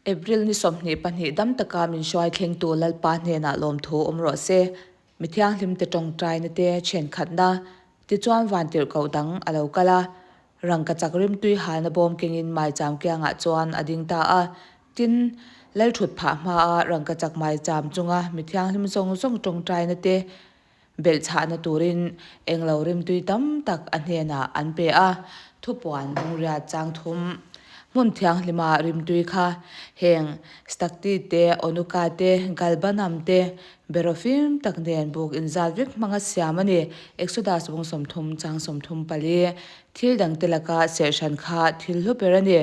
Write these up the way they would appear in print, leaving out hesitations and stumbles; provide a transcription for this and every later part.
April ni 22 dam taka min hruai thlengtu Lalpa hnenah lawmthu awm rawh se. Mi thianghlimte tawngtaina te thenkhatna tichuan vantirhkoh dang a lo kal a, rangkachak rimtui halna bawm kengin maicham kiangah chuan a ding ta a. Tin, Lalthut phah hmaa rangkachak maicham chunga mi thianghlim zawng zawng tawngtaina te Belhchhahna turin englo rimtui tam tak a hnenah an pe a, thupuan bungriat chang thum hmun thianghlima rimtui kha heng Stakti te, Onuka te, Galbanam te, Berofim tak nen buk inzat vek hmanga siam a ni. Exodus bung 30 chang 34. Thil dangte laka serhhran kha thil hlu ber a ni.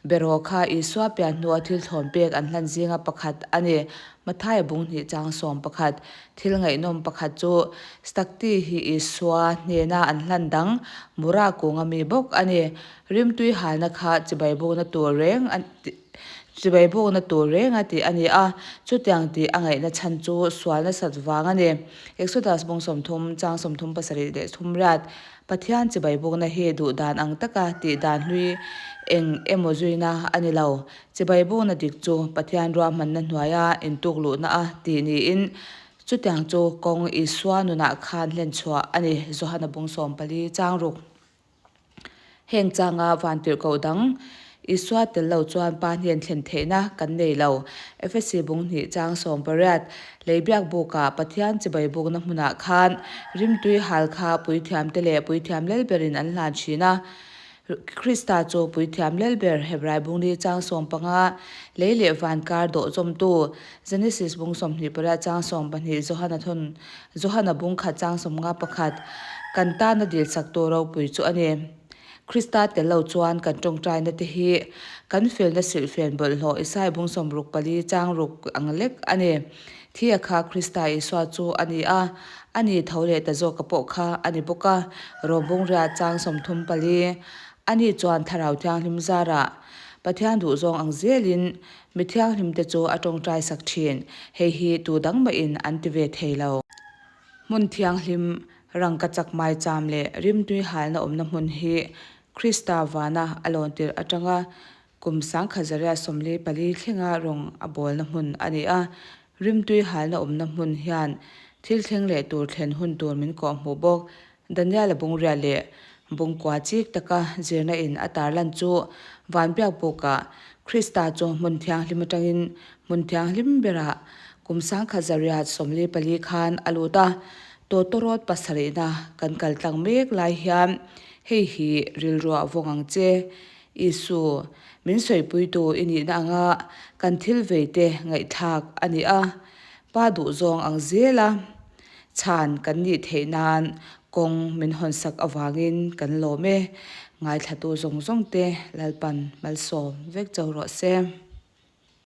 Beraw kha Isua pian hnua thil thlawn pek an hlan zinga pakhat a ni. Mathaia bung hnih chang 11. Thil ngaihnawm pakhat chu Stakti hi Isua hnena an hlan dang Mura kunga mi bawk a ni. Rimtui halna kha chibai bukna tur reng a chibai bukna tur reng a tih a ni a, chutiang tih a ngaihna chhan chu sual nasat vang a ni. Exodus bung 30 chang 37 leh 38. Pathian chibai bukna hi duh dan ang taka tih dan hlui eng emaw zuina a ni lo. Chibai bukna dik chu Pathian ruahmanna hnuaia intuk luhna a tih niin chutiang chu kawng Isua nunah khan hlen chhuah a ni, Johana bung 14 chang ruk. Heng changa vantirhkoh dang Isua tel lo chuan Pa hnen thlen theihna kan nei lo. Efesi bung hnih chang 18, Lei biak bukah Pathian chibai bukna hmunah khan rimtui hal kha puithiamte leh puithiam lel berin an hlan thin a. Krista chu puithiam lel ber Hebrai bung li chang 15, lei leh van kar dawh zawmtu, Genesis bung 28 chang 12, Johana thawn Johana bung khat chang 51, kan tana dilsak tu ropui chu a ni. Krista tel lo chuan kan tawngtaina te hi kan felna silhfen bawlhhlawh Isai bung 64 chang ruk ang lek a ni. Thi a kha Krista Isua chu a ni a, a ni tho leh ta zawka pawh kha a ni bawk a, Rom bung riat chang 34. Ani chuan Thlarau Thianghlim zarah Pathian duhzawng ang zelin mi thianghlimte chu a tawngtai sak thin, hei hi tu dang mahin an ti ve thei lo. Hmun thianghlim, rangkachak maicham leh rimtui halna awmna hmun hi Krista vana a lawntir atanga kum sangkhazaria 44 thlenga rawng a bawlna hmun a ni a. Rimtui halna awmna hmun hian thil thleng leh tur thlen hun tur min kawhhmuh bawk. Daniel-a bungria leh bungkua chik taka zirna in a tarlan chu vanbiak bukah Krista chu hmun thianghlim atangin hmun thianghlim berah kum 1144 khan a lut a, tawtawrawt pasarihna kan kal tlang mek lai hian hei hi rilruah vawng ang che. Isu, min sawipuitu i nihna anga kan thil veite ngaihthlak a ni a, Pa duhzawng ang zela Chhan kan nih theih nan kawng min hawnsak avangin kan lawm e. Ngaithlatu zawng zawng te Lalpan malsawm vek cho rawh se.